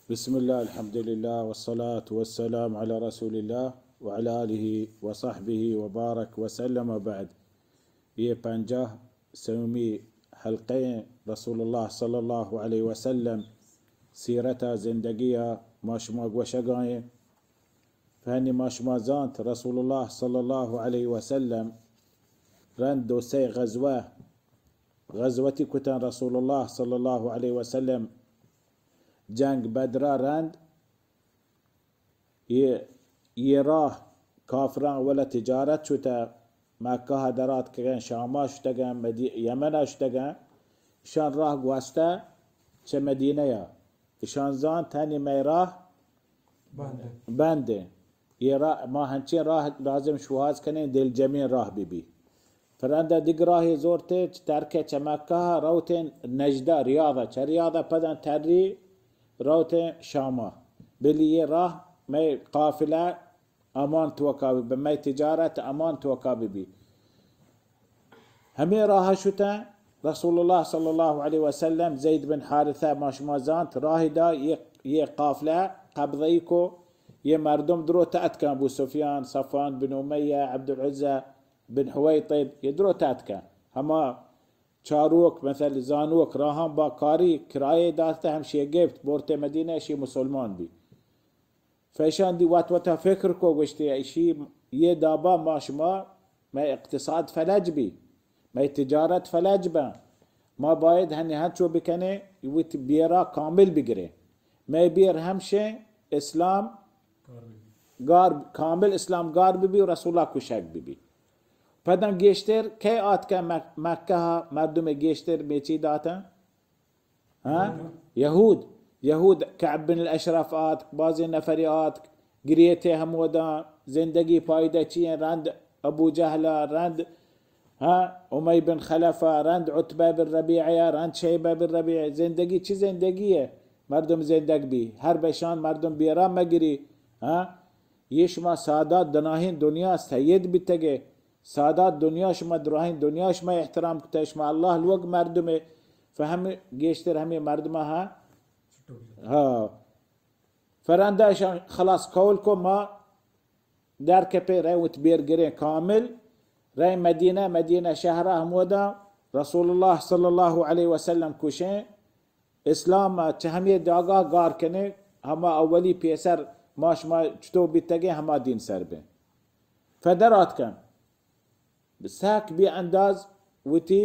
بسم الله، الحمد لله، والصلاة والسلام على رسول الله وعلى آله وصحبه وبارك وسلم، وبعد. یہ پنجاہ سومی حلقہ ایں رسول اللہ صلی اللہ علیہ وسلم سیرت ءُ زندگی ءَ ما شما گوشگا ایں. فہنی ما شما زانت رسول اللہ صلی اللہ علیہ وسلم رند دو سے غزوہ، غزوتی کتن رسول اللہ صلی اللہ علیہ وسلم. جنگ بدر ءَ رند یہ، یہ راہ کافراں اولا تجارت شتہ، مکہ ءَ دراتکگن، شام ءَ شتگن، مدی-، یمن ءَ شتگن، اشان راہ گوستہ چہ مدینہ ءَ. اشان زانت ہنی مئے راہ بند ایں. بند ایں. یہ راہ، ما ہنچیں راہ لازم شوہاز کنیں، دلجمیں راہ بہ بی. فرندا دگہ راہے زورتے، چہ ترکہ چہ مکہ ءَ روتیں نجدہ، ریاض ءَ، چہ ریاض ءَ پداں تری روتیں شام ءَ. بلی یہ راہ مئے قافلہ امان توکا بہ بی، مئے تجارت امان توکا بہ بی. ہمے راہ شتن رسول اللہ صلی اللہ علیہ وسلم، زید بن حارثہ ما شما زانت، راہ دا یہ، یہ قافلہ قبضہ ای کو، یہ مردم دروت اتکن، ابو سفیان، صفوان بن امیہ، عبد العزہ بن حویطب، یہ دروت اتکن. ہما چاروک، مثل زانوک راہاں با کاری کرایہ داتہ، ہمشی گپت، برتے مدینہ، اشی مسلمان بی. فیشان دی وت وتا فکر کو، گوشتی، ایشی یہ دابا ما شما، مئے اقتصاد فلج بی، مئے تجارت فلج بن. ما باید ہنی ہنچو بکنیں، وت بیرا کامل بگریں. مئے بیر ہمشیں اسلام گار، کامل اسلام گار بہ بی و رسولا کشگ بہ بی. پداں گیشتر کئے آتکہ مک-، مکہ ءَ مردم گیشتر میچی داتن؟ ہاں؟ یہود. یہود، کعب بن الاشرف آتک، بازیں نفری آتک، گریتے ہموداں، زندگی پائدہ چی ایں؟ رند ابو جہل ءَ، رند، ہاں، امی بن خلف ءَ، رند عتبہ بن ربیعہ ءَ، رند شیبہ بن ربیعہ. زندگی چی زندگی ایں؟ مردم زندگ بی، ہر بشان مردم بیرا مگری، ہاں؟ یہ شما سادات دناہیں دنیا سید بیتگے، سادات دنیا شما، دراہیں دنیا شما احترام کتہ، شما اللہ لوگ مردمے، فہم گیشتر ہمے مردمہ ہا. ہاں. فرندا اشان خلاص قول کو، ما در کپے رئے وت بیر گریں کامل، رئے مدینہ، مدینہ شہرا ہمودا رسول اللہ صلی اللہ علیہ وسلم کشیں. اسلام ءَ چہ ہمے جاگہ گار کنیں، ہما اولی پیسر ما شما چطو بیتگیں، ہما دین سر بیں. فدر آتکن، سک بے انداز وتی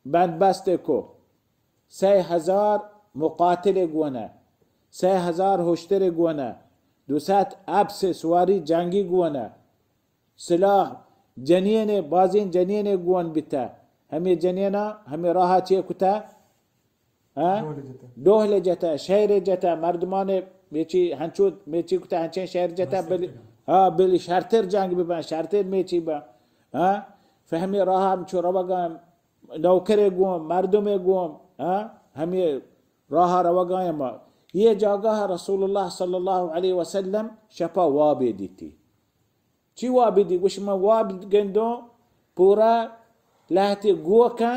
بندبست کو، سئے ہزار مقاتل گونہ، سئے ہزار ہشتر گونہ، دو سد اپس سواری جنگی گونہ، سلاح، جنین، بازیں جنین گون بیتہ. ہمے جنینا ہمے راہ چے کتہ؟ ہاں؟ ڈوہل جتہ. ڈوہل جتہ، شعر جتہ، مردمان میچی ہنچو میچی کتہ، ہنچیں شعر جتہ، بلی، ہاں، بلی شرتر جنگ ببن، شرتر میچی ببن. ہاں؟ فہمی راہ ہم چو روگا نوکر گون، مردم گون، ہاں؟ ہمے راہ روگا ما. یہ جاگہ رسول اللہ صلی اللہ علیہ وسلم شپا وابے دیتی. چی وابی دی؟ گوش، من واب گندوں، پورا لہتے گوکاں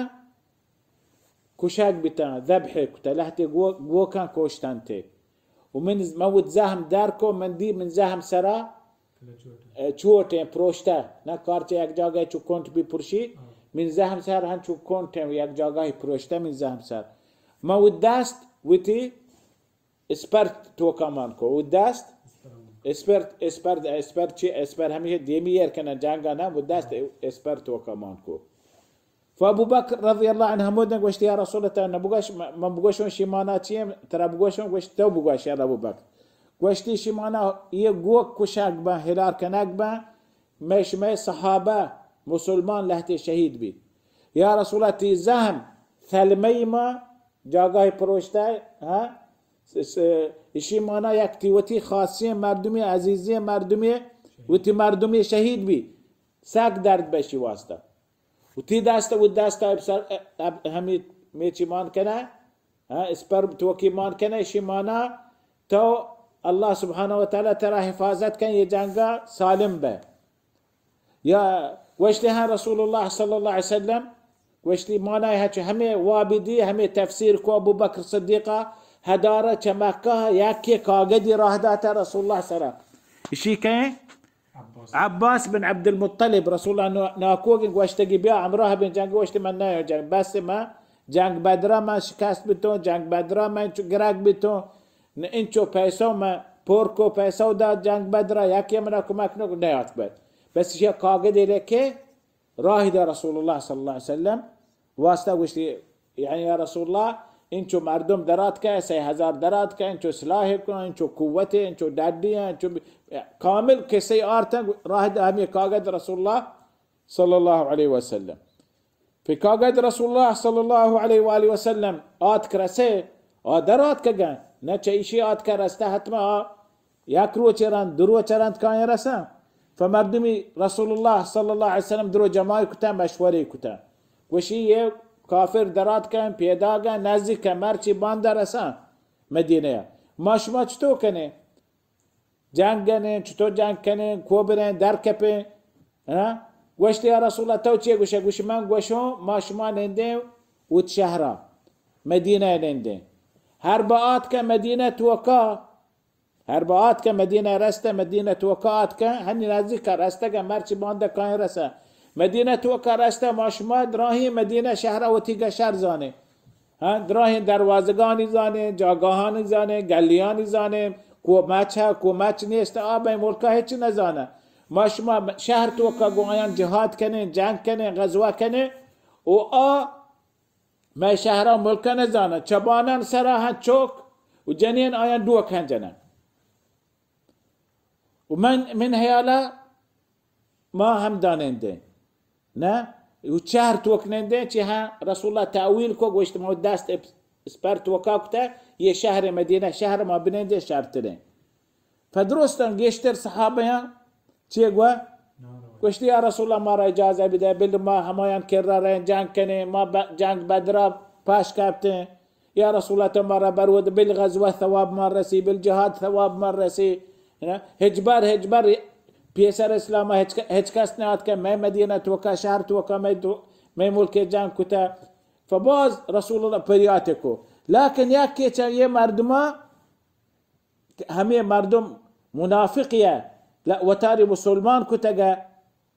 کشگ بیتاں، ذبح کتا، لہتے گو-، گوکاں کوشتنتے. و من، من وت زہم در کو، من دی من زہم سرا، اے، چوٹیں پروشتہ، نہ کارچہ یک جاگہ چو کنٹ بی پرشی، من زہم سر ہن چو کنٹیں یک جاگہ پروشتہ من زہم سر. من وت دست وتی اسپر توکا مان کو، و دست اسپر، اسپر، اسپر چی؟ اسپر ہمیشہ دیمی ایر کنن جنگا نا، و دست اسپر توکا مان کو. فابو بکر رضی اللہ عنہ ہمودن گوشتی، یا رسول اللہ، نہ بگوش، من بگوشوں شی مانا چی ایں؟ ترا بگوشوں؟ گوشت، تو بگوش یا ابو بکر. گوشتی، شی مانا یہ گوک کشگ بن، ہلار کنگ بن، مئے شمئے صحابہ مسلمان لہتے شہید بی. یا رسول اللہ، تی زہم ثلمہ ما جاگاہے پروشتہ، ہاں؟ س-، س-، اشی مانا یک تی وتی خاصیں مردمے، عزیزیں مردمے، وتی مردمے شہید بی، سک درد بہ اشی واسطہ. وتی دست، وتی دست اب سر، اب ہمی میچی مان کنہ، ہاں، اسپر توکی مان کنہ، اشی مانا تو اللہ سبحانہ و تعالی ترا حفاظت کن، یہ جنگا سالم بہ. یا گوشتی، ہاں، رسول اللہ صلی اللہ علیہ وسلم گوشتی، مانا ہے چو ہمیں وابی دی، ہمیں تفسیر کو ابو بکر صدیقہ، ہدارہ چہ مکہ یکے کاگدی راہ داتہ رسول اللہ سرا. اشی کئے؟ عباس. عباس بن عبدالمطلب. رسول اللہ نو-، ناکوگیں گوشتگی بیا ہمراہ بیں جنگ، گوشت من نہ جنگ، بس من جنگ بدرا من شکست بیتوں، جنگ بدرا من چو گرگ بیتوں، نہ انچو پیسو من پور کو پیسو دات جنگ بدرا، یکے منا کمک نہ کو، نیاتک بد. بس اشی کاگدی لکھے، راہ دا رسول اللہ صلی اللہ علیہ وسلم واسطہ گوشتی، یعنی یا رسول اللہ، انچو مردم درات کہ، سئے ہزار درات کہ، انچو سلاح کن، انچو قوت، انچو ڈڈی، انچو ب-، کامل قصہ آرتن راہ دا ہمیں کاگد رسول اللہ صلی اللہ علیہ وسلم. پہ کاگد رسول اللہ صلی اللہ علیہ وآلہ وسلم آتک رسے، آ درات کگن، نہ چہ ایشی آتک رستہ حتما آ یک روچے رند، دو روچے رند کاین رسن. فمردمی رسول اللہ صلی اللہ علیہ وسلم درو جماعی کتن، مشورے کتن. گوشی، یہ کافر درات کن، پیداگن، نزدیک کن، مرچی باندا رسن مدینہ. ما شما چطور کنیں؟ جنگ کنیں، چطور جنگ کنیں؟ کو بریں، در کپیں؟ ہاں؟ گوشت، یا رسول اللہ، تو چے گوشے؟ گوشی، من گوشوں، ما شما نندیں وت شہرا، مدینہ نندیں. ہر با آتک مدینہ توکا، ہر با آتک مدینہ رستہ، مدینہ توکا آتک، ہنی نزدیک رستگ، مرچی باندا کاین رسہ. مدینہ توکا رستہ، ما شما دراہیں مدینہ شہرا وتی گشر زانیں. ہاں، دراہیں دروازگانی زانیں، جاگاہانی زانیں، گلیانی زانیں، کو مچ ہے، کو مچ نیست، آ بے ملکا ہچ نزانہ. ما شما شہر توکا گوں آیان جہاد کنیں، جنگ کنیں، غزوہ کنیں، و آ مئے شہرا ملکا نزانہ، چہ بانان سرا ہن چوک و جنین آیان ڈوک ہن جنن. و من، من حیالا ما ہم دانندیں. نہ؟ و چہر توک نندیں، چہ ہاں رسول اللہ تأویل کو، گوشت، ما دست اپ-، اسپر توکا کتا، یہ شہر مدینہ، شہر ما بنندیں شرتریں. فدرستاں گیشتر صحابیاں چے گوا؟ گوشتی، یا رسول اللہ، مارا اجازہ بدے، بل ما ہمایان کرا رہیں جنگ کنیں، ما ب-، جنگ بدرا پاش کپتیں. یا رسول اللہ، تو مارا برود، بل غزوہ ثواب ما رسی، بل جہاد ثواب ما رسی. نا؟ ہچبر، ہچبر پیسر اسلام ہچ ک-، ہچ کس نہ آت کہ مئے مدینہ توکا، شہر توکا، مئے تو-، مئے ملک جنگ کتا. فباز رسول اللہ پریات کو. لیکن یک کیچا یہ مردمہ ہمے مردم منافقے ء، ل-، وتارے مسلمان کتگ ء،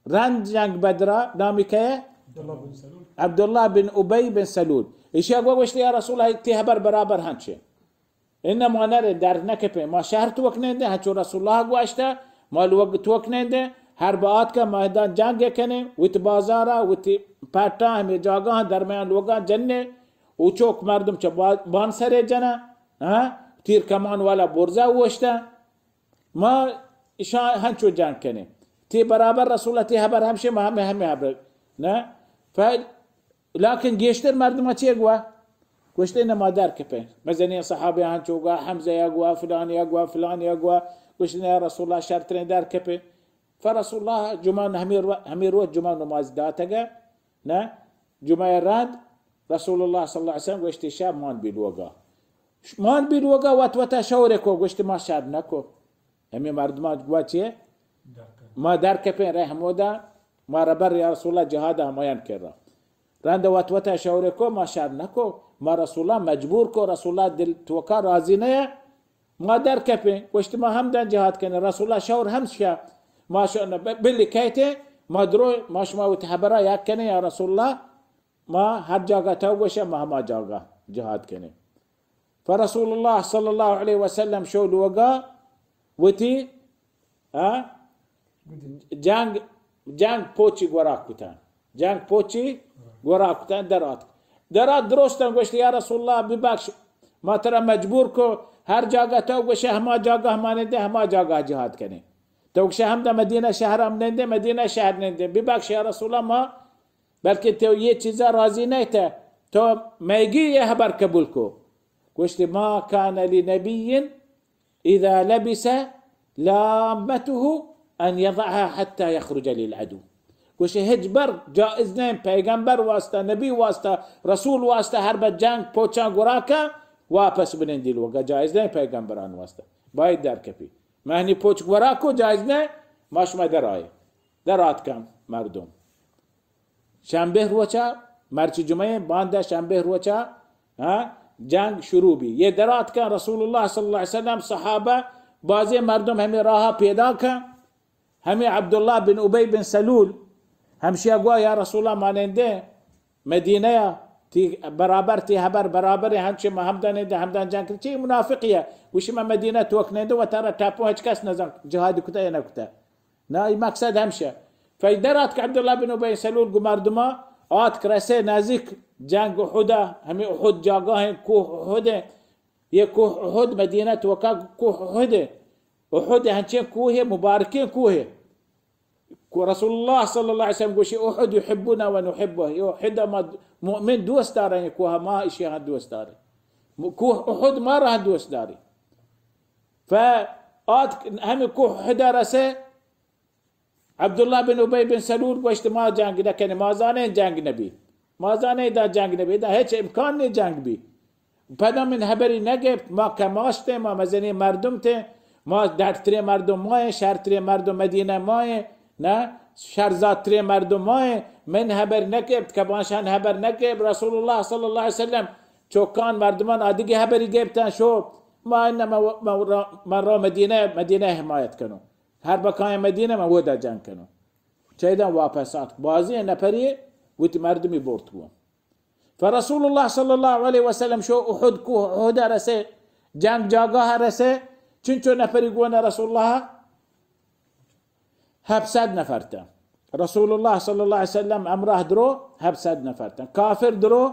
رند جنگ بدرا نامی کئے؟ عبداللہ بن سلول. عبداللہ بن ابی بن سلول. ایشی ء گوشت، یا رسول اللہ، تی ہبر برابر ہنچے. انہ ما نرے در نکپیں، ما شہر توک نندیں، ہنچو رسول اللہ گوشتہ، ما لوگ توک نندیں، ہر با آتکہ میدان جنگ کنیں، وتی بازارا، وتی پٹاں، ہمے جاگہاں، درمیان لوگاں جنیں، و چوک مردم چہ با-، بان سرے جناں، ہاں، تیر کمان والا برزا اوشتاں. ما اشاں ہنچو جنگ کنیں. تی برابر رسول اللہ تی ہبر ہمشے، ما ہمے، ہمے ہبر. نہ؟ ف-، لیکن گیشتر مردم چے گوا؟ گوشتے نہ ما در کپیں. مزنیں صحابہ ہنچو گوا، حمزہ یا گوا، فلان یا گوا، فلان یا گوا. گوشتے نہ یا رسول اللہ شرتریں در کپیں. فرسول اللہ جمعہ ہمے رو-، ہمے روچ جمعہ نماز داتگہ. نہ؟ جمعہ رند رسول اللہ صلی اللہ علیہ وسلم گوشتی، شب مان بی لوگا. مان بی لوگا وت وتا شور کو، گوشتی، ما شب نکو. ہمے مردمان گوا چے؟ ما در کپیں رحمودا، ما ربر یا رسول اللہ جہاد ہمایان کرا. رند وت وتا شور کو، ما شب نکو. ما رسول اللہ مجبور کو، رسول اللہ دل توکا راضی نہ. ما در کپیں، گوشت، ما ہم دن جہاد کنیں. رسول اللہ شور ہم شیا، ما شو نہ، ب-، بلی کہتے، ما درو، ما شما وت حبرا یک کنیں، یا رسول اللہ، ما ہر جاگہ تو گوشے، ما ہما جاگہ جہاد کنیں. فرسول اللہ صلی اللہ علیہ وسلم شو لوگا وتی، ہاں، جنگ، جنگ پوچی گورا کتن. جنگ پوچی گورا کتن، درات. درات درستن گوشت، یا رسول اللہ، ببخش، ما ترا مجبور کو، ہر جاگہ تو گوشے، ہما جاگہ ما نندے، ہما جاگہ جہاد کنیں. تو گوشے، ہمدا مدینہ شہر ہم نندے، مدینہ شہر نندے. ببخش، یا رسول اللہ، ما، بلکہ تو یہ چیزا راضی نہیں تھے، تو میگی یہ حبر قبول کو. گوشت، ما کان لنبی اذا لبس لامته ان یضعها حتی یخرج للعدو. گوشے، ہچ بر جائز نہیں پیغمبر واسطہ، نبی واسطہ، رسول واسطہ ہر بر جنگ پوچاں گورا کن، واپس بنندی لوگا، جائز نہیں پیغمبران واسطہ. باید در کپی. مہنی پوچ گورا کو، جائز نہیں، ما شما در آئے. در آتکن مردم. شنبہ روچا، مرچی جمعہ، باندا شنبہ روچا، ہاں، جنگ شروع بی۔ یہ دراتکن رسول اللہ صلی اللہ علیہ وسلم، صحابہ، بازیں مردم ہمے راہ پیدا کن۔ ہمے عبداللہ بن ابی بن سلول ہمشیا گوا، یا رسول اللہ، ما نندیں مدینہ یا، تی برابر، تی حبر برابر، ہنچے ما ہمدا نندیں، ہمدا جنگ کن۔ چی منافقی ہے؟ گوشی، من مدینہ توک نندیں، و ترا ٹپوں، ہچ کس نزان جہاد کتا یا نکتا۔ نا، ای مقصد ہمشہ۔ فیدر آتک عبداللہ بن ابی سلول گو مردما، آتک رسے نزیک جنگ احد، ہمیں احد جاگاہ ہیں، کوہ احد ہیں۔ یہ کوہ احد، مدینہ توکا کوہ احد ہیں۔ احد ہنچیں کوہ، مبارکیں کوہ۔ کو رسول اللہ صلی اللہ علیہ وسلم گوشی، احد یحبنا و نحبه، یہ احد ما مؤمن دوست دارن، یہ کوہ ما اشی ہاں دوست دارے۔ کوہ احد ما رہا دوست داری۔ ف آتک ہمیں کوہ احد رسے، عبداللہ بن ابی بن سلول گوشت، ما جنگ نہ کنیں، ما زانیں جنگ نہ بی، ما زانیں دا جنگ نہ بی، دا ہچ امکان نہیں جنگ بی۔ پدا من حبری نہ گپت، ما کماشتیں، ما مزنیں مردم تیں، ما ڈڈتریں مردم مائیں، شرتریں مردم مدینہ مائیں، نہ، شرزاتریں مردم مائیں۔ من حبر نہ گپت، کبانشان حبر نہ گپت۔ رسول اللہ صلی اللہ علیہ وسلم چوکان مردمان آدگی حبری گپتن، شو، ما انما من را مدینہ، مدینہ حمایت کنوں۔ ہر بکائیں مدینہ، من ودا جنگ کنوں۔ چیداں واپس آتک۔ بازیں نفری وتی مردمی برت گوں۔ فرسول اللہ صلی اللہ علیہ وسلم شو احد کوہ احد رسے، جنگ جاگاہ رسے، چنچو نفری گون رسول اللہ؟ ہفت صد نفر تا۔ رسول اللہ صلی اللہ علیہ وسلم امراہ درو ہفت صد نفر تا۔ کافر درو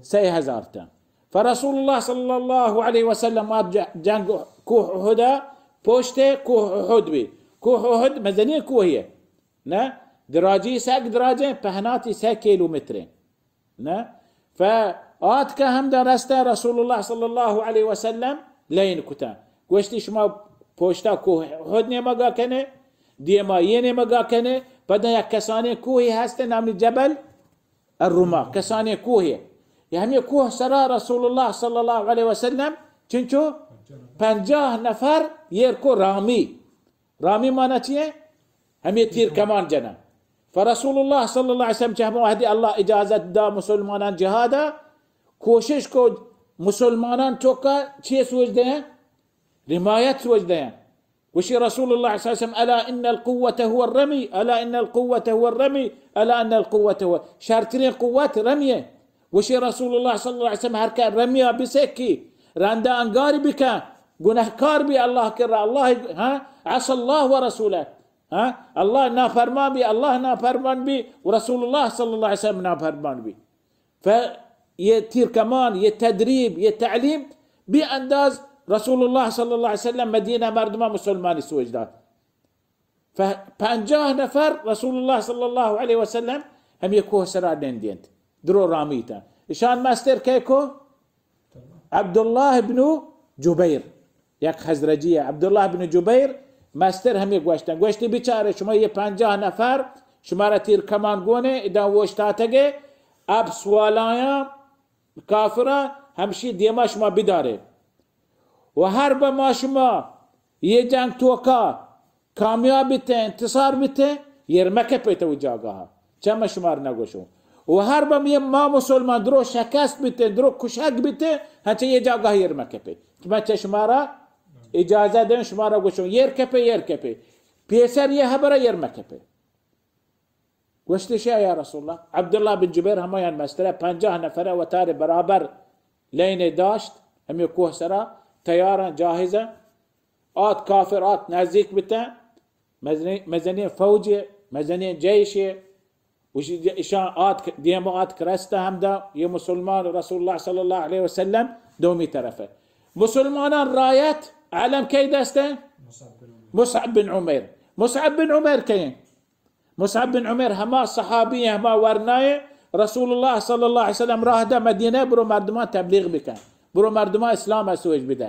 سئے ہزار تا۔ فرسول اللہ صلی اللہ علیہ وسلم آ ج-، جنگ کوہ احد پوشتے، کوہ احد بی۔ کوہ احد مزنی کوہی ہے۔ نہ؟ دراجی سک دراجیں، پہناتی سئے کیلومتریں۔ نہ؟ ف آتکہ ہمدا رستہ رسول اللہ صلی اللہ علیہ وسلم لین کتہ۔ گوشتی، شما پوشتا کوہ احد نیمگا کنے، دیما یہ نیمگا کنے، پدا یک کسانیں کوہی ہستے نامی جبل الرماح، کسانیں کوہی۔ یہ ہمیں کوہ سرا رسول اللہ صلی اللہ علیہ وسلم چنچو پنجاہ نفر یر کو رامی۔ رامی مانا چی ہے؟ ہمیں تیر کمان جنن۔ فرسول اللہ صلی اللہ علیہ وسلم چہ ہمو وہدی اللہ اجازت دا مسلمانان جہادا، کوشش کو مسلمانان چوکا چی سوچ دیں؟ حمایت سوچ دیں۔ گوشی رسول اللہ صلی اللہ علیہ وسلم، الا ان القوة هو الرمی، الا ان القوة هو الرمی، الا ان القوة هو، شرترین قوت رمی ہے۔ گوشی رسول اللہ صلی اللہ علیہ وسلم، ہر کہ رمیا بسکی، رندا انگاری بکن، گناہکار بی اللہ کرا، اللہ، ہاں، عصى الله ورسوله، ہاں، اللہ نافرمان بی، اللہ نافرمان بی، و رسول اللہ صلی اللہ علیہ وسلم نافرمان بی۔ ف یہ تیر کمان، یہ تدریب، یہ تعلیم، بی انداز رسول اللہ صلی اللہ علیہ وسلم مدینہ مردمہ مسلمانی سوچ دات۔ ف پنجاہ نفر رسول اللہ صلی اللہ علیہ وسلم ہمیں کوہ سرا نندینت، درو رامیتن۔ اشان مستر کئے کو؟ عبداللہ ابن جبیر، یک خزرجی ہے۔ عبداللہ ابن جبیر مستر ہمیں گوشتن۔ گوشتی، بچارے، شما یہ پنجاہ نفر، شمارا تیر کمان گونے، ادا اوشتاتگے، اب سوالایاں کافرا ہمشی دیما شما بدارے۔ و ہر بہ ما شما یہ جنگ توکا کامیاب بیتیں، انتصار بیتیں، یر مکپیت و جاگاہا۔ چہ من شمار نگوشوں۔ و ہر بہ یہ ما مسلمان درو شکست بیتیں، درو کشگ بیتیں، ہنچہ یہ جاگاہ یر مکپیت۔ من چہ شمارا اجازہ دیں، شمارا گوشوں، یر کپے، یر کپے۔ پیسر یہ حبرہ یر مکپے۔ گوشتی، شیا یا رسول اللہ، عبداللہ بن جبیر ہمایان مسترہ، پنجاہ نفرہ وتارے برابر لین داشت، ہمیں کوہ سرا تیاراں، جاہزاں۔ آت کافر آت نزدیک بتاں، مزنیں، مزنیں فوجے، مزنیں جیشے، وشی اشان آت دیما آت کرستہ ہمدا، یہ مسلمان رسول اللہ صلی اللہ علیہ وسلم دومی طرفہ۔ مسلمانان رایت علم کئی دستہ؟ مصعب بن عمیر۔ مصعب بن عمیر کئیں؟ مصعب بن عمیر ہما صحابی ہیں، ہما ورنائے رسول اللہ صلی اللہ علیہ وسلم راہ دا مدینہ برو مردمان تبلیغ بکن، برو مردمان اسلام سوج بدہ۔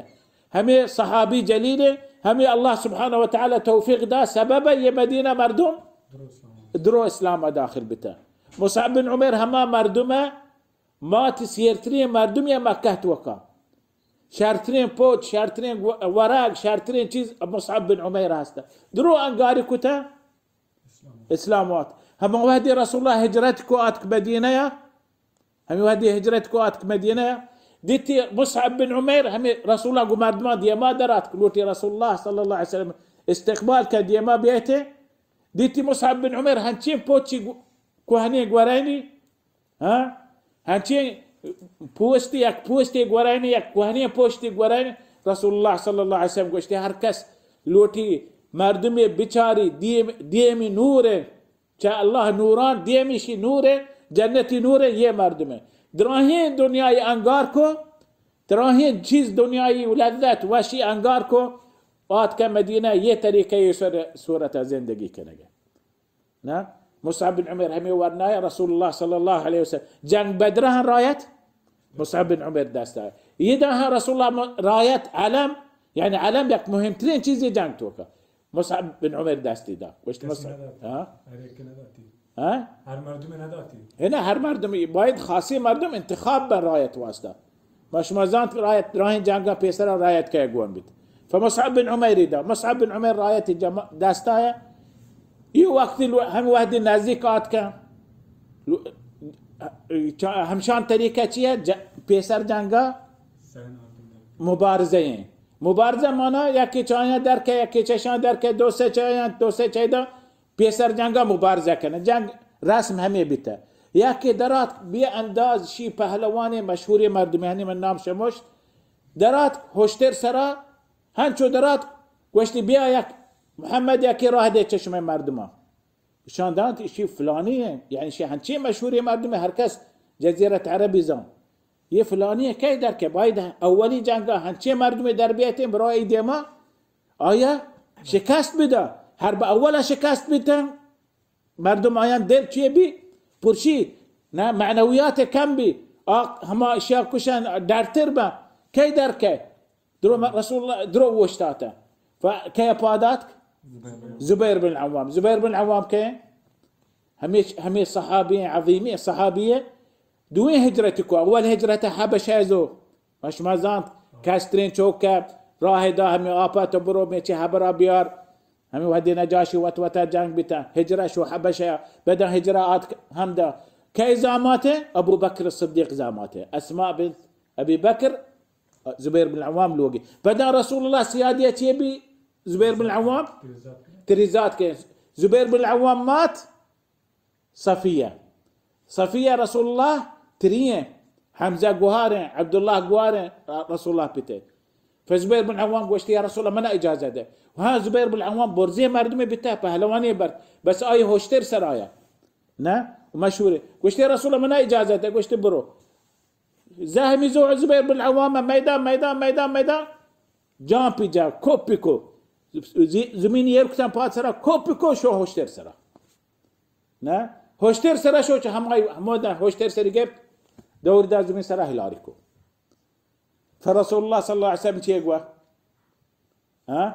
ہمیں صحابی جلیل ہے، ہمیں اللہ سبحانہ و تعالی توفیق دا، سبب ہے یہ مدینہ مردم درو اسلام داخل بتا۔ مصعب بن عمیر ہما مردم ہے، مات سیرترین مردم یا مکہ توکا۔ شرترین پوچ، شرترین ورگ، شرترین چیز مصعب بن عمیر ہستا۔ درو انگاری کتا۔ اسلام وات۔ ہما وہدی رسول اللہ ہجرت کو آتک مدینہ یا، ہمیں وہدی ہجرت کو آتک مدینہ یا، دیتی مصعب بن عمیر ہمے رسول اللہ گو مردمان دیما درات، لوٹی رسول اللہ صلی اللہ علیہ وسلم استقبال کا دیما بیتے. دیتی مصعب بن عمیر ہنچین پوچی گو-، کوہنی گورینی، ہاں؟ ہنچین پوستی، یک پوستی گورینی، یک کوہنی پوستی گورینی. رسول اللہ صلی اللہ علیہ وسلم گوشتی، ہر کس لوٹی مردمی بچاری دیم-، دیمی نور، چہ اللہ نوران دیمی شی نور، جنتی نور، یہ مردم. دراہیں دنیای انگار کو، دراہیں چیز دنیای لذت وشی انگار کو، آتکہ مدینہ یہ طریقہ یہ سر-، صورت زندگی کنگے. نا؟ مصعب بن عمیر ہمیں ورنایا رسول اللہ صلی اللہ علیہ وسلم. جنگ بدر ہم رایت مصعب بن عمیر دست آیا. یہ دا ہم رسول اللہ م-، رایت علم، یعنی علم یک مہمترین چیزی جنگ توکا. مصعب بن عمیر دستی دا. گوشت کسی مصعب، نداتی. ہاں؟ ہر یکی نداتی. ہاں؟ ہر مردمی نداتی. ہے نا، ہر مردمی، باید خاصی مردم انتخاب بن رایت واسطہ. ما شما زانت کہ رایت، راہیں جنگا پیسرا رایت کئے گون بیت. فمصعب بن عمیر دا، مصعب بن عمیر رایت جمع-، دست آیا. یہ وقتی لو-، ہم وحدی نزدیک آتکا. لو-، چا-، ہمشان طریقہ چیئے؟ ج-، پیسر جنگا مبارزہ ہیں. مبارزہ مانا یکی چایا در کے، یکی چشان در کے، دو سے چایا، دو سے چیدا پیسر جنگا مبارزہ کنه. جنگ رسم ہمے بیتہ. یکے درات بے انداز شی پہلوان مشہور مردم، یعنی من نام شمشت، درات ہشتر سرا، ہنچو درات گوشتی، بیا یک محمد یکے راہ دے چہ شمئے مردمان. شان دانت اشی فلانی ہے، یعنی شی ہنچے مشہور مردم، ہر کس جزیرت عربی زان. یہ فلانی ہے، کئی در کے؟ باید اولی جنگا ہنچے مردم در بیتیں برای دیما، آیا شکست بدا. ہر با اولا شکست بیتن، مردم آیان دل چیے بی؟ پرشی، نہ، معنویات کم بی. آ ہما اشیا کشن ڈرتر با. کئی در کے؟ درو م-، رسول اللہ درو وشتاتا. ف-، کئی پادات؟ زبیر بن عوام. زبیر بن عوام کئے؟ ہمیں، ہمیں صحابی ہیں، عظیمی صحابی ہے. دوئیں ہجرت کو، اول ہجرت حبشہ زو، ما شما زانت، کسترین چوک ء راہ دا ہمے آپا تو برو مے چہ ہبرا بیار. ہمے وہدی نجاشی وت وتا جنگ بیتا، ہجرہ شو حبشہ، بدا ہجرہ آت ہمدا. کئے زامات ہے؟ ابو بکر صدیق زامات ہے. اسماء بنت ابی بکر، زبیر بن عوام لوگی. بدا رسول اللہ سیادی چیے بی؟ زبیر بن عوام تریزات کے. زبیر بن عوام مات، صفیہ. صفیہ رسول اللہ تری ہیں، حمزہ گوہار ہیں، عبداللہ گوہار ہیں، رسول اللہ پتے. فزبیر بن عوام گوشتی، یا رسول اللہ، منا اجازت دے. ہاں، زبیر بن عوام برزی مردمی بیتا، پہلوانی برت، بس آئی ہوشتر سر آیا. نہ؟ مشہور ہے. گوشتی، یا رسول اللہ، منا اجازت دے. گوشتی، برو. زہمی زو زبیر بن عوام میدان، میدان، میدان، میدان. جان پی جا، کوپی کو. زی-، زمین ایر کتن پاد سرا، کوپی کو، شو ہوشتر سرا. نہ؟ ہوشتر سرا شو چہ ہمائی، ہمودا ہوشتر سری گپت، دور دا زمین سرا ہلاری کو. فرسول اللہ صلی اللہ علیہ وسلم چے گوا؟ ہاں؟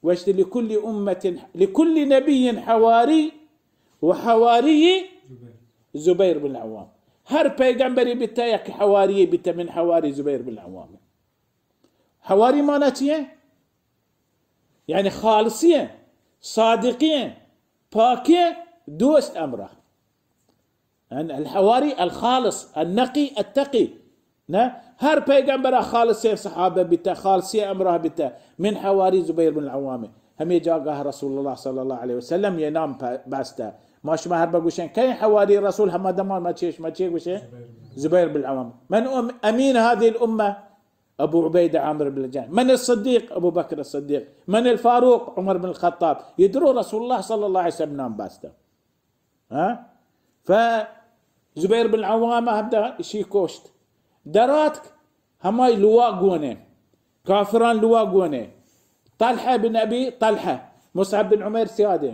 گوشت، لکل امت، لکل نبی حواری و حواری زبیر بن عوام. ہر پیغمبری بیتا یک حواری بیتا من حواری زبیر بن عوام. حواری معنی چی ہے؟ یعنی خالصی ہیں، صادقی ہیں، پاکی ہیں، دوست امرا. یعنی الحواری الخالص، النقی، التقی. نہ؟ ہر پیغمبر خالص صحابہ بیتا، خالص امرا بیتا، من حواری زبیر بن العوام. ہمیں جاگہ رسول اللہ صلی اللہ علیہ وسلم یہ نام پ-، بستا. ما شما ہر بگوشیں، کئی حواری رسول؟ ہما دمان ما چیش، ما چی گوشیں؟ زبیر بن العوام. من ام-، امین هذه الامة. ابو عبیدہ عامر بن الجراح. من الصدیق؟ ابو بکر الصدیق. من الفاروق؟ عمر بن الخطاب. یہ درو رسول اللہ صلی اللہ علیہ وسلم نام باستا. ہاں؟ ف زبیر بن عوام ہمدا اشی کوشت. دراتک ہمائی لوا گونے. کافران لوا گونے. طلحہ بن ابی طلحہ، مصعب بن عمیر سیادے.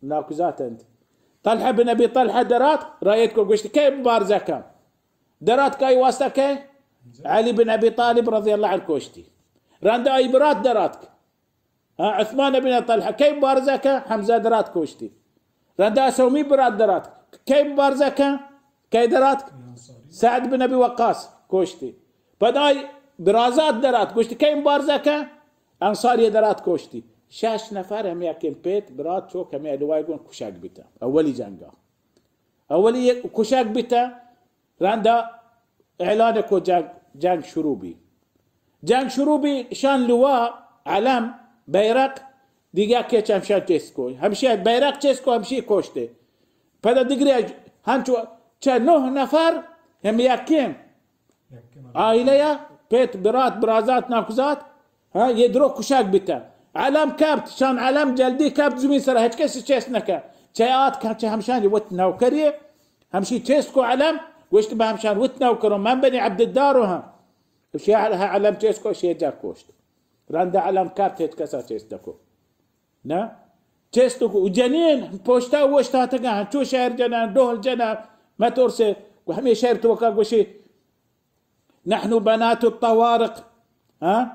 ناکوزات انت. طلحہ بن ابی طلحہ درات، رایت کو گوشت، کئے مبارزہ کن؟ درات کئی واسطہ کئے؟ علی بن ابی طالب رضی اللہ عنہ کوشتی. رند آئی برات درات. ہاں، عثمان بن طلحہ کئی مبارزہ کن؟ حمزہ درات کوشتی. رند آ سومی برات درات. کئی مبارزہ کن؟ کئی درات؟ سعد بن ابی وقاص کوشتی. پدا آئی برازات درات. گوشتی، کئی مبارزہ کن؟ انصاری درات کوشتی. شش نفر ہمے یکیں پیت برات چوک ہمے لوائے گون کشگ بیتا. اولی جنگا. اولی یک کشگ بیتا. رندا اعلان کو جنگ، جنگ شروع بی۔ جنگ شروع بی، شان لوا، علم، بیرق، دیگه که چمشان چست کو۔ همشی بیرق چست کو، همشی کشته۔ پدا دیگری اج-، هنچو چه نه نفر هم یکیم عائله یا پت، برات، برازات، ناکوزات، ها، یه درو کشاک بیتا۔ علم کپت، شان علم جلدی کپت زمین سر، هچ کسی چست نکا۔ چه آت که چه همشان وت نوکریه، همشی چست کو علم، گوشت به همشان وت نوکرو، من بنی عبدالدارو هم۔ شی علم چست کو، شی جا کشت۔ رند علم کپت، هچ کسا چست نکو۔ نه؟ چست کو، و جنین پشتا وشتاتگا، چو شعر جنن، ڈهل جنن، مترسه، و همه شعر توکا گوشی، نحن بنات الطوارق، ها؟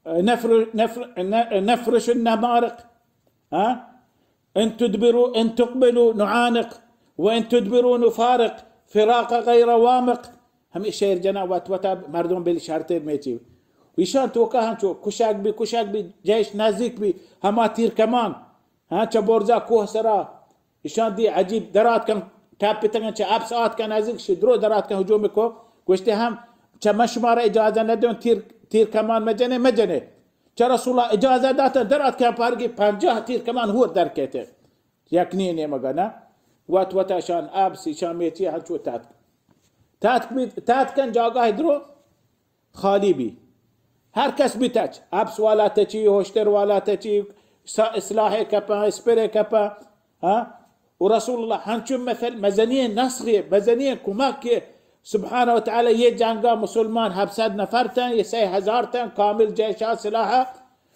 نفر-، نفر-، ن-، نفرش النمارق، ها؟ ان تدبروا، ان تقبلوا نعانق، وان تدبروا نفارق، فراق غير وامق. همه شعر جنا وت وتا مردم بل شرط میچی۔ و ایشان توکا هم چو کشاک بی، کشاک بی، جیش نزدیک بی، هما تیر کمان، ها، چه برزا کوه سرا، ایشان دی عجیب درات کن، کپتگن چه اپس آت کن، نزدیک شی درو درات کن، هجوم کو، گوشتی هم چه من شما را اجازه ندون تیر، تیر کمان مجنه، مجنه۔ چه رسول الله اجازه داتن، درات کن پارگی پنجاه تیر کمان هور در کهته۔ یک نی نیمگا نه؟ وت وت اشان اپس، ایشان میچی هنچو تاتک۔ تاتک بی، تاتکن جاگاه درو خالی بی۔ هر کس بی تچ، اپس والا تچی، هوشتر والا تچی، سا-، سلاح کپا، اسپر کپا، ها؟ و رسول الله هنچون مثل مزنی نصری، مزنی کمک که سبحانه و تعالی یه جنگا مسلمان هفتصد نفر تن، یه سه هزار تن، کامل جیشا سلاحا،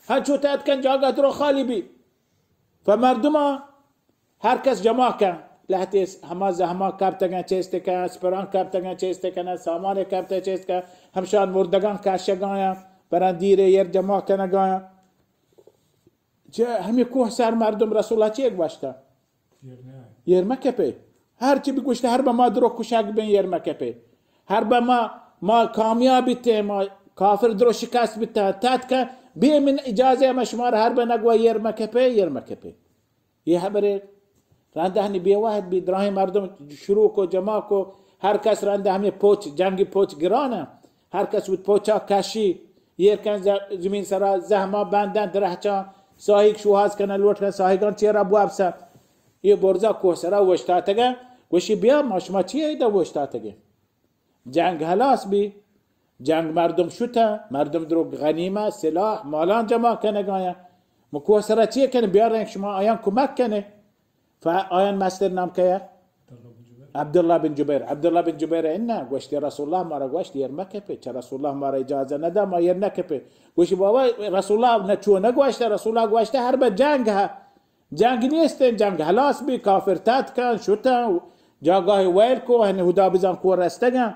هنچو تاتکن جاگاه درو خالی بی۔ فمردما هر کس جمع کن، لهتے هما زهما کپتگن چست کن، اسپران کپتگن چست کن، سامان کپتگن چست کن، همشان مردگان کشگایان، بران دیره یر جمع کنگایان۔ چه همی کوه سر مردم رسول الله چی گوشتا؟ یر مکپه۔ هر چی بگوشته، هر به ما درو کشگ بین، یر مکپه۔ هر به ما، ما کامیاب بیتیم، ما کافر درو شکست بیتن، تاتکن، بی من اجازه، ما شما را هر به نگوا یر مکپه، یر مکپه۔ یه هبره رنده هنی بی وهد بی، دراهی مردم شروع کو، جمع کو، هر کس رنده همی پوچ، جنگی پوچ گرانه، هر کس وت پوچا کشی، یر کن ز-، زمین سرا زهما بندن، درهچان ساهیگ شوهاز کنن، لوٹ کن ساهیگان چیرا بو اپسن. یه برزا کوه سرا وشتاتگن، گوشی بیا ما شما چی ایده وشتاتگن؟ جنگ هلاس بی، جنگ مردم شتن، مردم درو غنیمه، سلاح، مالان جمع کنگایان. مو کوه سرا چی کنه؟ بیارن شما آیان کمک کنه. فآیان مستر نام کیه؟ عبدالله بن جبیر. عبدالله بن جبیر انه گوشتی رسول الله مارا گوشت یر مکپه، چه رسول الله مارا اجازه ندا ما یر نکپه. گوشی بابا رسول الله نه چو نگوشته، رسول الله گوشته هر به جنگ ها. جنگ نیستن، جنگ هلاس بی، کافر تاتکن، شتن، جاگاه ویل کو، هنی هدا بزان کو رستگن.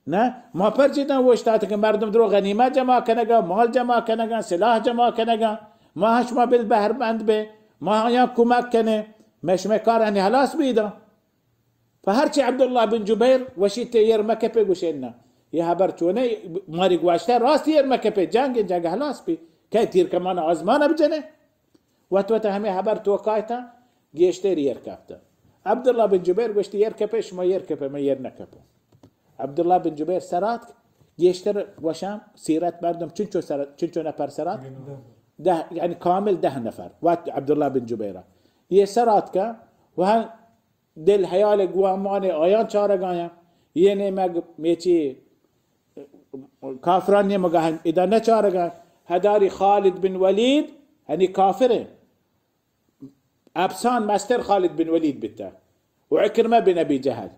نه، ما پرچی دن وشتاته که مردم درو غنیمت جمع کنگن، مال جمع کنگن، سلاح جمع کنگن، ما هش ما بل بهر بند به، ما آیان کمک کنه، ما شما کار هنی هلاس بیدن. پہ ہرچی عبداللہ بن جبیر وشی تے یر مکپے گوشے نہ۔ یہ ہبر چونے ماری گواشتہ راست یر مکپے، جنگ، جنگ ہلاس بی۔ کئے تیر کمان آزمان بجنے؟ وت وت ہمے ہبر توکا اتاں، گیشتر یر کپتہ۔ عبداللہ بن جبیر گوشتی یر کپے، شما یر کپے، من یر نکپوں۔ عبداللہ بن جبیر سراتک، گیشتر گوشاں سیرت مردم چنچو سر، چنچو نفر سراتک؟ دہ، یعنی کامل دہ نفر۔ وت عبداللہ بن جبیرہ۔ یہ سراتکا و ہم دل حیال گوامان آیان چارگایاں۔ یہ نیمگ میچی کافران نیمگا ہم ادا نہ چارگا۔ ہداری خالد بن ولید، ہنی کافر ہیں۔ اپسان مستر خالد بن ولید بیتا و عکرمہ بن ابی جہل۔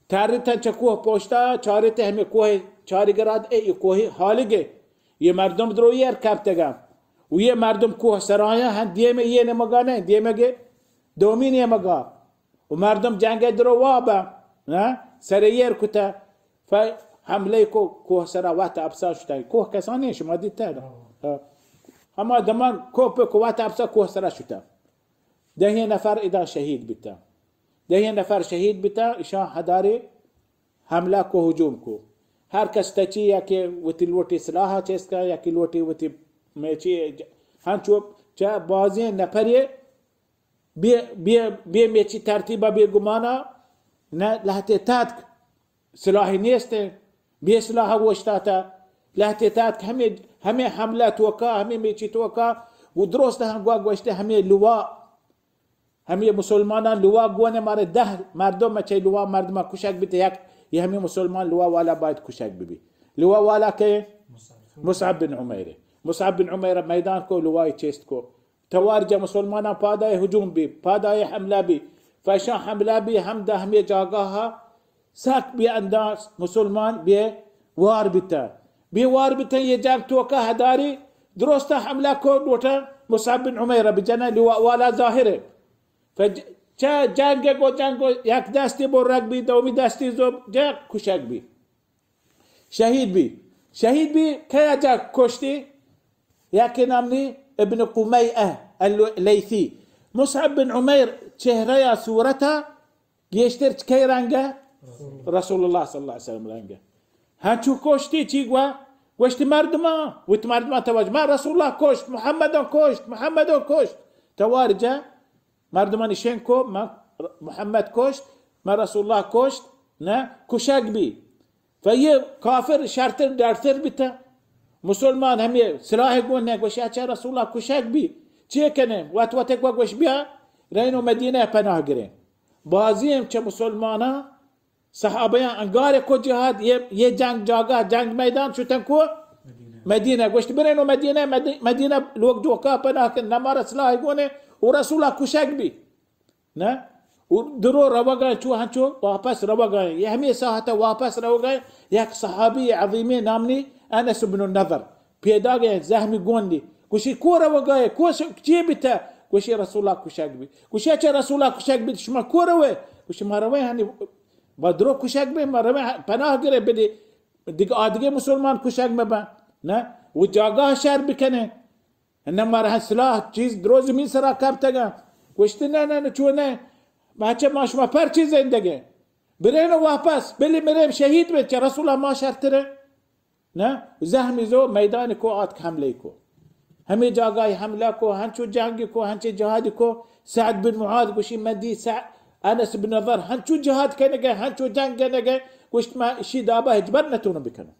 ترتن چہ کوہ پوشتا، چارت ہمیں کوہ چاری گراد اے، یہ کوہ حالگے۔ یہ مردم دروی ار کپتگا۔ و یہ مردم کوہ سرایاں ہن دیمے یہ نیمگا نہیں، دیمے گے دومی نیمگا۔ و مردم جنگ درو وابا، نہ؟ سر ایر کتا، ف حملے کو کوہ سرا وت اپسا شتا۔ کوہ کسانی شما دیتا؟ ہاں۔ ہما دمان کوہ پہ کو وت اپسا کوہ سرا شتا۔ دہیں نفر ادا شہید بیتا۔ دہیں نفر شہید بیتا، اشان ہدارے حملہ کو، ہجوم کو۔ ہر کس تچی یا کہ وتی لوٹی سلاح چست کا، یا کہ لوٹی وتی میچی ج-، ہنچو چہ بازیں نفرے بے، بے، بے میچی ترتیبا بے گمانا نہ لہتے تاتک۔ سلاحی نیست، بے سلاح اوشتاتہ، لہتے تاتک ہمے، ہمے حملہ توکا، ہمے میچی توکا، و درست ہم گوا گوشتے ہمے لواء، ہمے مسلماناں لواء گونے مارے دہ مردم چہ لواء مردماں کشگ بیت، یک یہ ہمے مسلمان لواء والا باید کشگ ببی۔ لواء والا کہ؟ مصعب بن عمیر۔ مصعب بن عمیر میدان کو، لواء چست کو۔ توار جا مسلماناں پادائے ہجوم بی، پادائے حملہ بی، فیشان حملہ بی، ہم دہ ہمے جاگاہا سک بے انداز مسلمان بے وار بیتہ۔ بے وار بیتہ، یہ جنگ توکا ہداری درست حملہ کو لوٹہ مصعب بن عمیر بجنہ، لواء والا ظاہر ہے۔ فج-، چہ جنگ کو جنگ کو یک دستی برگ بی، دومی دستی زو جا کشگ بی۔ شہید بی۔ شہید بی کیا جا کشتی؟ یکی نام نی ابن قمیئہ اللیثی۔ مصعب بن عمیر چہرہ یا صورتا گیشتر چہ کئی رنگہ؟ رسول اللہ صلی اللہ علیہ وسلم رنگہ۔ ہنچو کشتی چی گوا؟ گوشتی مردمان، وت مردمان توجہ، من رسول اللہ کشت، محمدان کشت، محمدان کشت۔ توار جا مردمانی شنگ کو، من محمد کشت، من رسول اللہ کشت، نہ کشگ بی۔ فیہ کافر شرتر ڈرتر بیتہ۔ مسلمان ہمے سلاح گون نہ، گوشی اچھا رسول اللہ کشگ بی، چے کنے؟ وت وت کو گوش بیا، رینو مدینہ پناہ گریں۔ بازی ہم چہ مسلماناں صحابیاں انگار کو جہاد، یہ، یہ جنگ جاگہ، جنگ میدان شتن کو؟ مدینہ۔ گوشت برینو مدینہ، مدی-، مدینہ لوگ جوکا پناہ کن، نہ مارا سلاح گونے، و رسول اللہ کشگ بی۔ نہ؟ و درو روگا چو ہنچو واپس روگا۔ یہ ہمیں ساعت واپس روگا۔ یک صحابی عظیمی نام نی انس بن النضر۔ پیداگے زہمی گوندی۔ گوشی کو روگا ئے؟ کو ش-، چی بیتہ؟ گوشی رسول اللہ کشگ بی۔ گوشی اچھا رسول اللہ کشگ بی، شما کو روے؟ گوشی ما روے ہنی با درو کشگ بی، ما روے پناہ گرے بدی۔ دگہ آدگہ مسلمان کشگ مبن۔ نہ؟ و جاگاہ شر بکنے۔ نہ مارا سلاح چیز درو زمین سرا کپتگا۔ گوشت نہ، نہ، نہ، چو نہ۔ ما چہ ما شما پر چی زندگے؟ برین واپس، بلی مریم شہید بے، چہ رسول اللہ ما شرترے۔ نہ؟ زہمی زو میدان کو آتک حملے کو۔ ہمیں جاگاہ حملہ کو، ہنچو جنگ کو، ہنچے جہاد کو۔ سعد بن معاذ گوشی من دی سع-، انس بن نضر ہنچو جہاد کنگے، ہنچو جنگ کنگے۔ گوشت ما اشی دابا ہچبر نتونو بکنو۔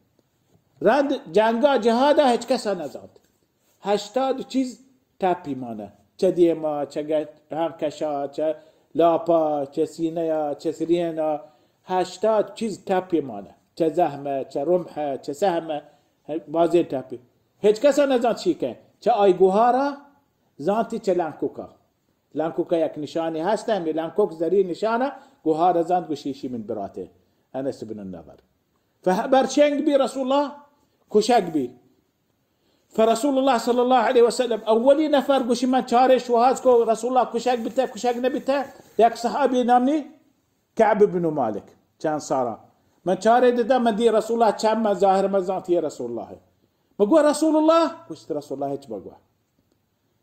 رند جنگا جہادا ہچ کسا نزانت۔ ہشتاد چیز ٹپی مانہ۔ چہ دیما، چہ گٹ-، ہاں، کشا، چہ لاپا، چہ سینیا، چہ سرینا، ہشتاد چیز ٹپی مانہ۔ چہ زہمہ، چہ رمحہ، چہ سہمہ، بازیں ٹپی۔ ہچ کسا نزانت شی کن۔ چہ آئی گوہارا زانتی چہ لنکوکا۔ لنکوکا یک نشانی ہست، ہمیں لنکوک زری نشانہ، گوہارا زانت گوشی شی من براتے۔ انس بن النضر۔ فہ برشنگ بی رسول اللہ کشگ بی۔ فرسول اللہ صلی اللہ علیہ وسلم اولی نفر گوشی من چارے شوہاز کو رسول اللہ کشگ بیتہ، کشگ نہ بیتہ، یک صحابی نام نی کعب بن مالک، چہ انصارا۔ من چارے دیتا، من دی رسول اللہ چم، من ظاہر من زانت یہ رسول اللہ ہے۔ من گو رسول اللہ؟ گوشت رسول اللہ ہچ مگو۔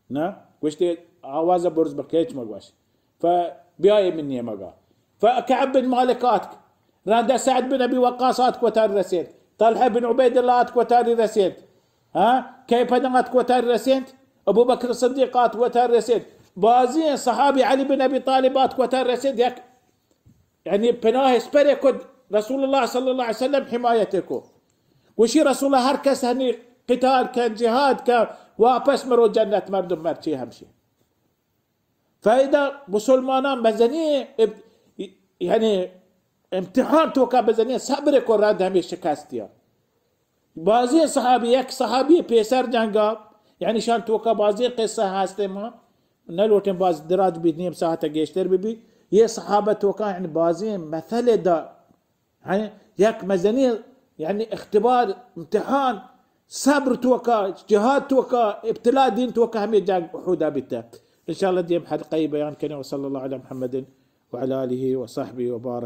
نہ؟ گوشتی آواز برز بکیچ مگوش۔ ف بیائے من نیمگا۔ ف کعب بن مالک آتک۔ رندا سعد بن ابی وقاص آتک وتار رسید۔ طلحہ بن عبید اللہ آتک وتاری رسید۔ ہاں؟ کئی پدن آتک وتار رسید؟ ابو بکر صدیق آتک وتار رسید۔ بازی صحابی علی بن ابی طالب آتک وتار رسید۔ یک یعنی پناہ اسپرے کو رسول اللہ صلی اللہ علیہ وسلم حمایت کو۔ گوشی رسول اللہ ہر کس ہنی قتال کن، جہاد کن، واپس مرو جنت مردم مرچی ہمشی۔ فائدہ مسلمانان بزنی اب-، یعنی امتحان توکا بزنی صبر کو رند ہمیں شکستیا۔ بازیں صحابی، یک صحابی پیسر جنگا، یعنی شان توکا بازیں قصہ ہستے، ما نہ لوٹیں باز دراج بی، نیم ساعت گیشتر بی بی۔ یہ صحابہ توکا یعنی بازیں مثل دا، ہاں، یک مزنی یعنی اختبار، امتحان، صبر توکا، جہاد توکا، ابتلا دین توکا ہمیں جنگ احدا بیتا۔ انشاءاللہ دیم حلقہ بیان کنیں۔ وصلی اللہ علی محمد وعلی آلہ وصحبہ وبارک۔